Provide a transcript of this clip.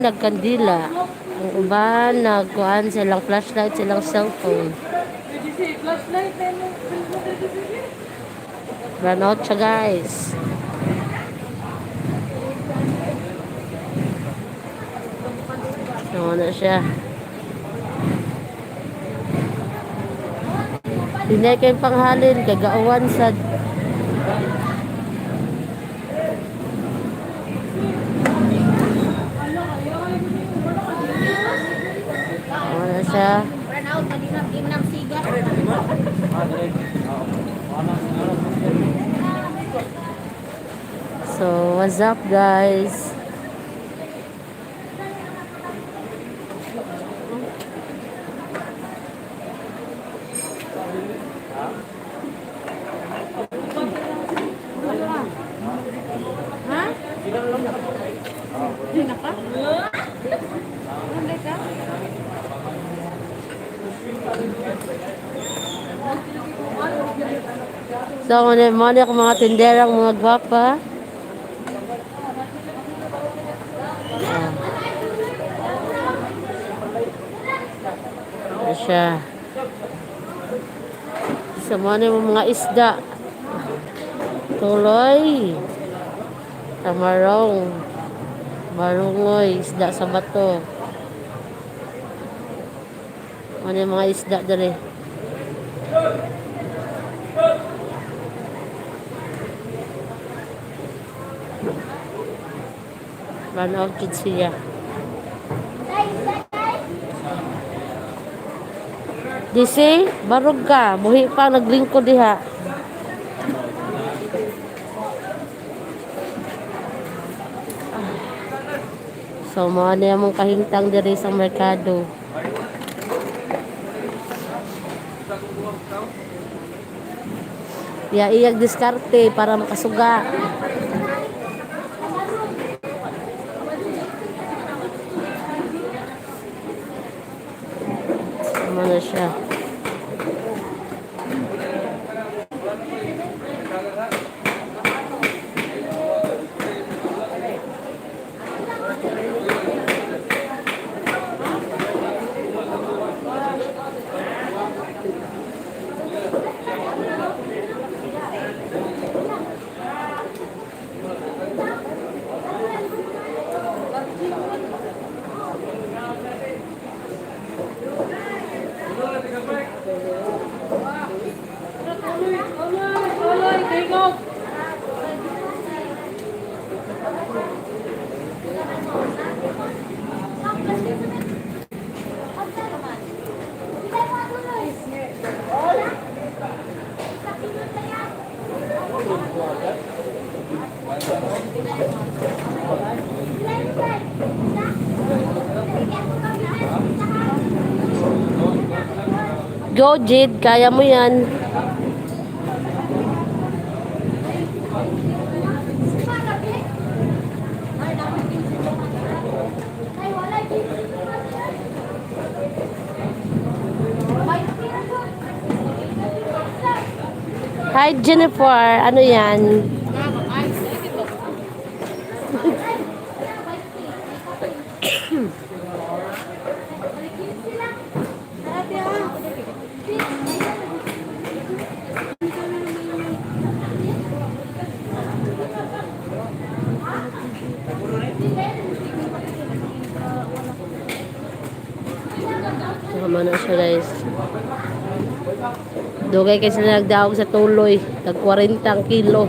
Nagkandila. Ang uban nagkuan silang flashlight, silang cellphone. Run out siya, guys. So, na siya. Hindi kay panghalin, kagaawan sa. Ano na siya. Run out na din ang ng siga. So, what's up, guys? Ha? Hindi na ka? Hindi ka? So, ano ako mga tinderang mga gwapa. Ah. Ano siya. So, ano yung mga isda. Tuloy. Tamarong. Marungoy. Isda sa bato. Ano yung mga isda dali. Run out jud siya. Disi, barog ka. Buhi pa, naglingkod diha. So, mga na mong kahintang diri sa merkado. Ya, iyag diskarte para makasuga. Tama na siya. Go, Jade. Kaya mo yan. Hi, Jennifer. Ano yan? Tama na siya, guys. Dugay kasi sila nagdaog sa tuloy. Tag 40 kilo.